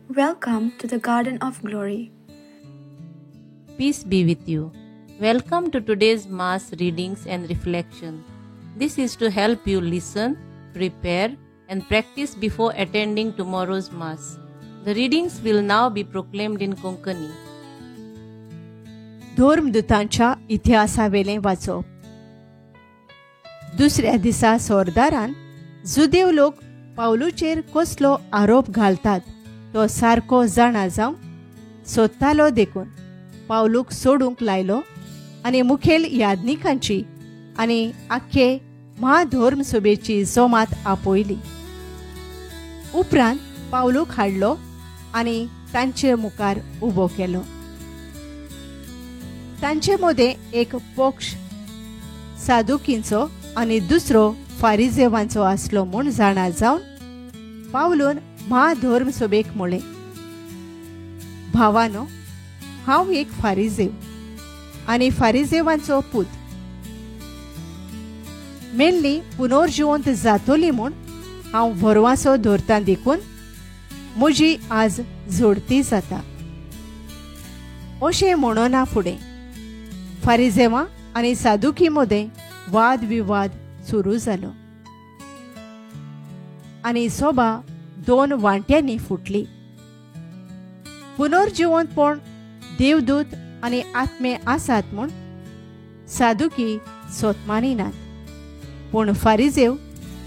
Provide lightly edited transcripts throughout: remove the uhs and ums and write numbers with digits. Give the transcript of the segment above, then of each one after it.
Welcome to the Garden of Glory. Peace be with you. Welcome to today's Mass readings and reflection. This is to help you listen, prepare, and practice before attending tomorrow's Mass. The readings will now be proclaimed in Konkani. धर्मदूतांच्या इतिहासावेलें वाचप. दुसऱ्या दिसा सरदारान जुदेव लोक पावलूचेर कसलो आरोप घालतात तो सारको जाणा जावं सोदतालो देखून पावलूक सोडूंक लायलो आनी मुखेल याज्ञिकांची आनी आख्खे महाधर्म सभेची जमात आपयली. उपरांत पावलूक हाडलो आनी तांचे मुखार उबो केलो. तांचे मदें एक पक्ष सादुकींचो आनी दुसरो फारिजेवांचो आसलो म्हूण जाणा जावन पावलून महाधर्म सभेक म्हळें, भावानो, हांव एक फारिजेव आनी फारिजेवांचो पूत. मेल्ली पुनर्जिवंत जातली म्हूण हांव भरवासो धरतां देखून म्हजी आज जोडती जाता. अशें म्हणना फुडें फारिजेवां आनी सादुकी मदें वाद विवाद सुरू जालो आनी सभा दोन वांट्यांनी फुटली. पुनर्जिवंतपण देवदूत आनी आत्मे आसात म्हूण सादुकी सोत मानिनात, पूण फारिजेव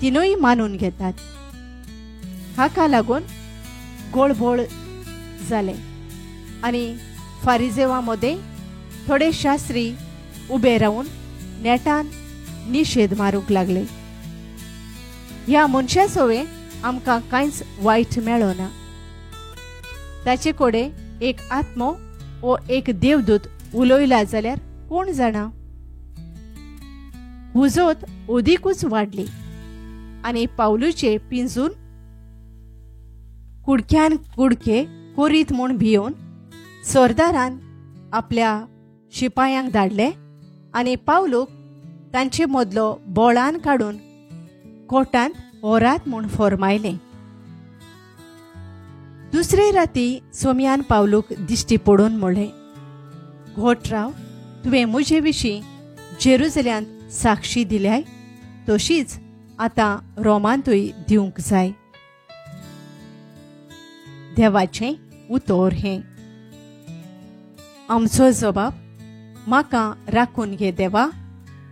तिनूय मानून घेतात. हाका लागून गोळबोळ जालें आनी फारिजेवां मदें थोडे शास्त्री उबे रावन नेटान निशेध मारूंक लागले. ह्या मनशा सवें आमकां कांयच वायट मेळना. ताचे कडेन एक आत्मो वो एक देवदूत उलयला जाल्यार कोण जाणा. हुजत अदिकूच वाडली आनी पावलूचे पिंजून कुडक्यान कुडके करीत म्हूण भियोवन सरदारान आपल्या शिपायांक धाडले आनी पावलूक तांचे मदलो बोळान काडून कोटांत व्हरात म्हूण फॉर्मायलें. दुसरे राती सोमयान पावलूक दिश्टी पडून म्हणलें, घोट राव, तुवें म्हजे विशीं जेरुजल्यांत साक्षी दिल्याय तशीच आतां रोमांतूय दिवंक जाय. देवाचें उतर हें. आमचो जबाब, म्हाका राखून घे देवा,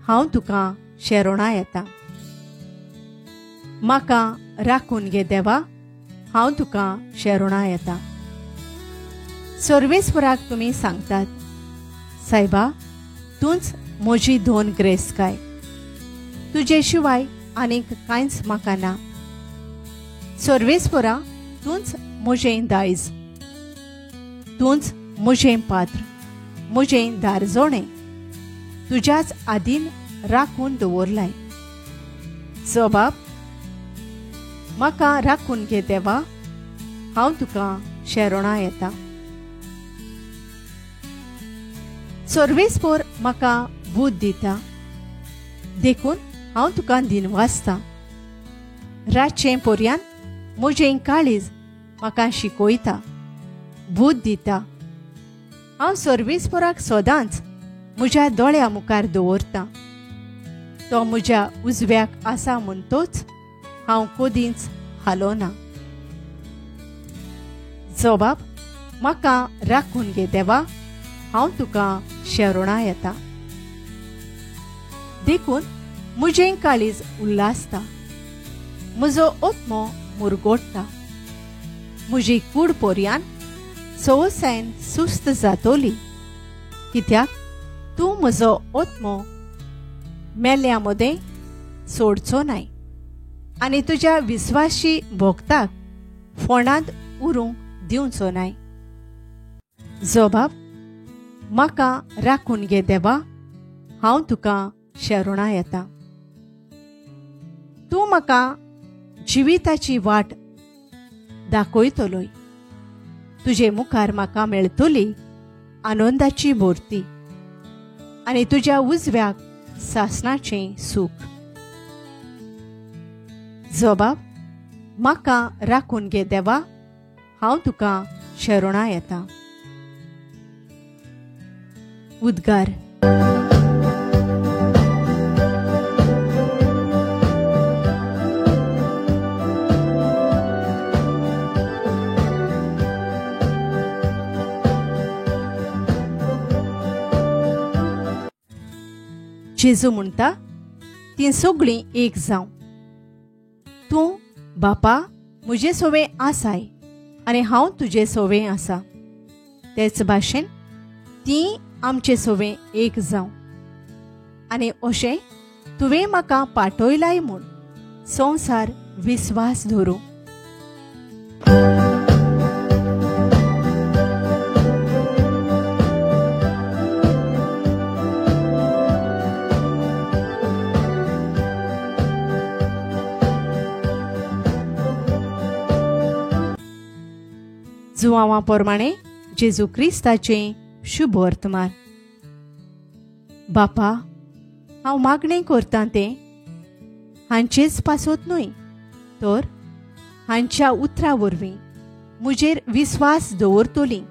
हांव तुका शेरोणा येता. म्हाका राखून घे देवा, हांव तुका शेरोणा येता. सर्वेस्पराक तुमी सांगतात, सायबा, तूंच म्हजी दोन ग्रेसकाय, तुजे शिवाय आनीक कांयच म्हाका ना. सर्वेस्परा, तूंच म्हजें दायज, तूंच म्हजें पात्र, म्हजें दारजोणें तुज्याच आदीन राखून दवरलाय. जबाब, म्हाका राखून घे देवा, हांव तुका शेरोणा येता. सर्वेस्पोर म्हाका बूद दिता देखून हांव तुका दिनवासता. रातचें पोरयान म्हजें काळीज म्हाका शिकयता, बूद दिता. हांव सर्वेस्पोराक सदांच म्हज्या दोळ्या मुखार दवरता. तो म्हज्या उजव्याक आसा म्हणटोच हांव कदींच हालोना. जबाब, म्हाका राखून घे देवा, हांव तुका शेरोणा येता. देखून म्हजें काळीज उल्हासता, म्हजो आत्मो मुरगोडटा, म्हजी कूड पोरयान सवसायन सुस्त जातोली, कित्याक तूं म्हजो आत्मो मेल्या मदें सोडचो नाय आनी तुज्या विस्वाशी भोगताक फोंडांत उरूंक दिवचो नाय. जबाब, म्हाका राखून घे देवा, हांव तुका शेरोणा येता. तूं म्हाका जिविताची वाट दाखयतलोय, तुजे मुखार म्हाका मेळटली आनंदाची भरती आनी तुज्या उजव्याक सासणाचें सूख. जबाब, म्हाका राखून घे देवा, हांव तुका शरणां येता. उद्गार. जेजू म्हणटा तीं सगळीं एक जावं. तूं बापा म्हजे सोवे आसाय आनी हांव तुजे सोवे आसा, तेच भाशेन तीं आमचे सोवे एक जावं आनी अशें तुवें म्हाका पाठयलाय म्हूण संवसार विस्वास धरूं. जुवांवा प्रमाणे जेजू क्रिस्ताचें शुभ वर्तमान. बापा, हांव मागणें करतां तें हांचेच पासत न्हय, तर हांच्या उतरां वरवीं म्हजेर विस्वास दवरतलीं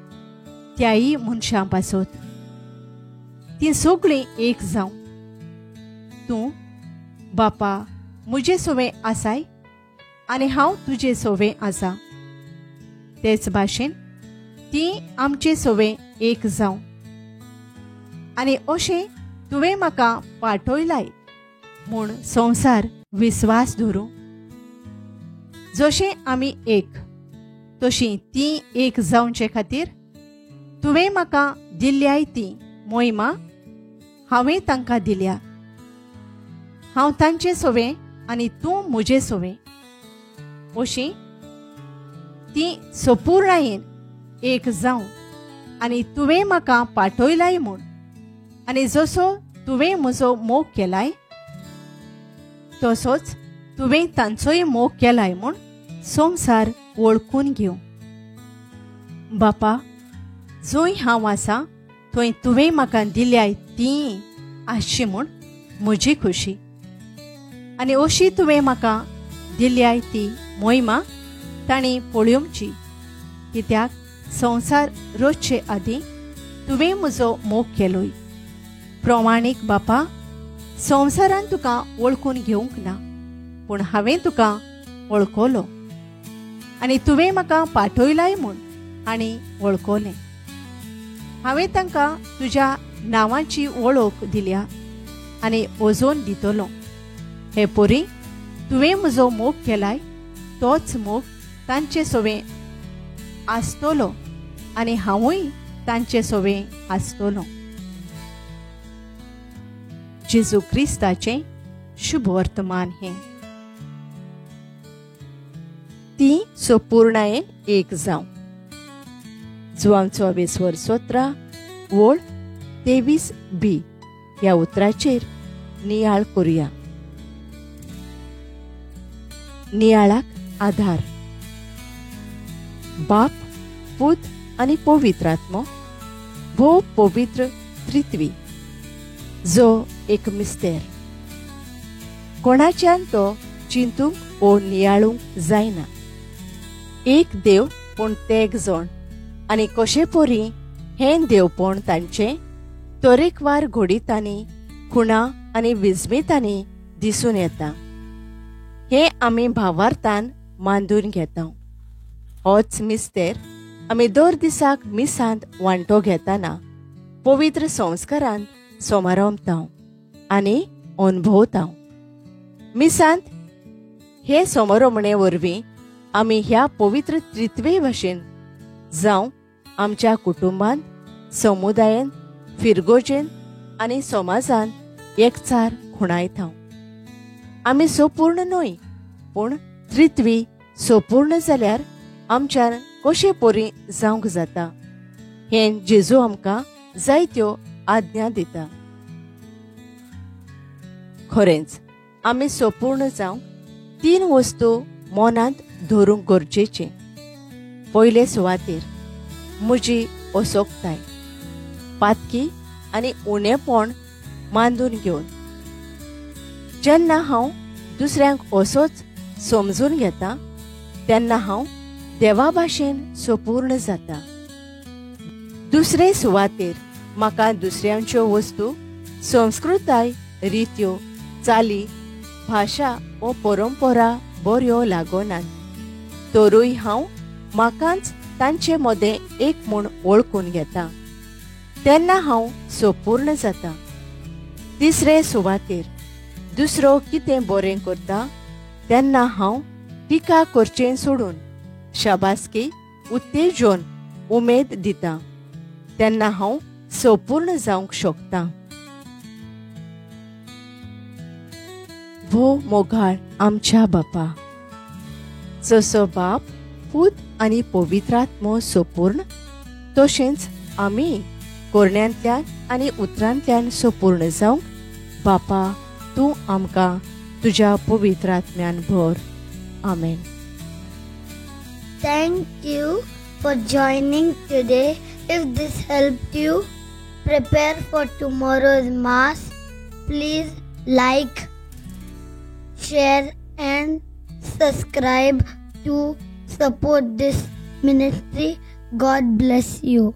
त्याय मनशां पासत. तीं सगळीं एक जावं. तूं बापा म्हजे सोवे आसाय आनी हांव तुजे सोवे आसा, तेच भाशेन तीं आमचे सोवे एक जावं आनी अशें तुवें म्हाका पाठयलाय म्हूण संवसार विस्वास धरूं. जशें आमी एक तशी तीं एक जावचे खातीर तुवें म्हाका दिल्याय ती मोहिमा हांवें तांकां दिल्या. हांव तांचे सोवे आनी तूं म्हजे सोवे, अशी ती सपुर्णायेन एक जावं आनी तुवें म्हाका पाठयलाय म्हूण आनी जसो तुवें म्हजो मोग केलाय तसोच तुवें तांचोय मोग केलाय म्हूण संवसार वळखून घेवं. बापा, जंय हांव आसा थंय तुवें म्हाका दिल्याय ती आसची म्हूण म्हजी खोशी आनी अशी तुवें म्हाका दिल्याय ती मोहिमा तांणी पळोवची, कित्याक संवसार रचचे आदीं तुवें म्हजो मोग केलोय. प्रमाणीक बापा, संवसारान तुका वळखून घेवंक ना, पूण हांवें तुका वळखलो आनी तुवें म्हाका पाठयलाय म्हूण आनी वळखलें. हांवें तांकां तुज्या नांवाची वळख दिल्या आनी अजून दितलो. हे परी तुवें म्हजो मोग केलाय तोच मोग तांचे सोवे आसतलो आनी हांवूय तांचे सोवे आसतलो. जेजू क्रिस्ताचें शुभ वर्तमान हें. ती सोपूर्णायेन एक जावं. जुवांव 24 वर 17 वळ 23 बी ह्या उतराचेर नियाळ करुया. नियाळाक आधार. बाप, पूत आनी पवित्र आत्मो भोव पवित्र त्रित्वी जो एक मिस्तेर, कोणाच्यान तो चिंतूंक ओ नियाळूंक जायना. एक देव पूण तेग जण आनी कशे परी हें देवपण तांचें तरेकवार घोडितांनी, खुणा आनी विस्मितांनी दिसून येता. हें आमी भावार्थान मांदून घेता. होच मिस्तेर आमी दर दिसाक मिसांत वांटो घेतना पवित्र संस्कारांत समारंभता आनी अनुभवता. मिसांत हे समारंभणे वरवीं आमी ह्या पवित्र त्रित्वे भाशेन जावं आमच्या कुटुंबांत, समुदायेन, फिरगोजेन आनी समाजान एकचार खुणायता. आमी सोपूर्ण न्हय, पूण त्रित्वी सोपूर्ण जाल्यार आमच्यान कशे परी जावंक जाता हें जेजू आमकां जायत्यो आज्ञा दिता. खरेंच आमी सोपूर्ण जावंक 3 वस्तू मनांत धरूंक गरजेचें. पयले सुवातेर म्हजी असोकताय, पातकी आनी उणेपण मांदून घेवन. जेन्ना हांव दुसऱ्यांक असोच समजून घेता तेन्ना हांव देवा भाशेन सोपूर्ण जाता. दुसरे सुवातेर म्हाका दुसऱ्यांच्यो वस्तू, संस्कृताय, रित्यो, चाली, भाशा वो परंपरा बऱ्यो लागनात, तरूय हांव म्हाकाच तांचे मदें एक म्हूण वळखून घेता. तेन्ना हांव सोपूर्ण जाता. तिसरे सुवातेर दुसरो कितें बरें करता तेन्ना हांव टिका करचें सोडून शाबासकी, उत्तेजन, उमेद दिता. तेन्ना हांव सोपूर्ण जावंक शकता. भोव मोगाळ आमच्या बापा, जसो बाप, पूत आनी पवित्रात्मो सोपूर्ण, तशेंच आमी कोरण्यांतल्यान आनी उतरांतल्यान सोपूर्ण जावंक बापा तूं आमकां तुज्या पवित्रात्म्यान भर. आमेन. Thank you for joining today. If this helped you prepare for tomorrow's Mass, please like, share and subscribe to support this ministry. God bless you.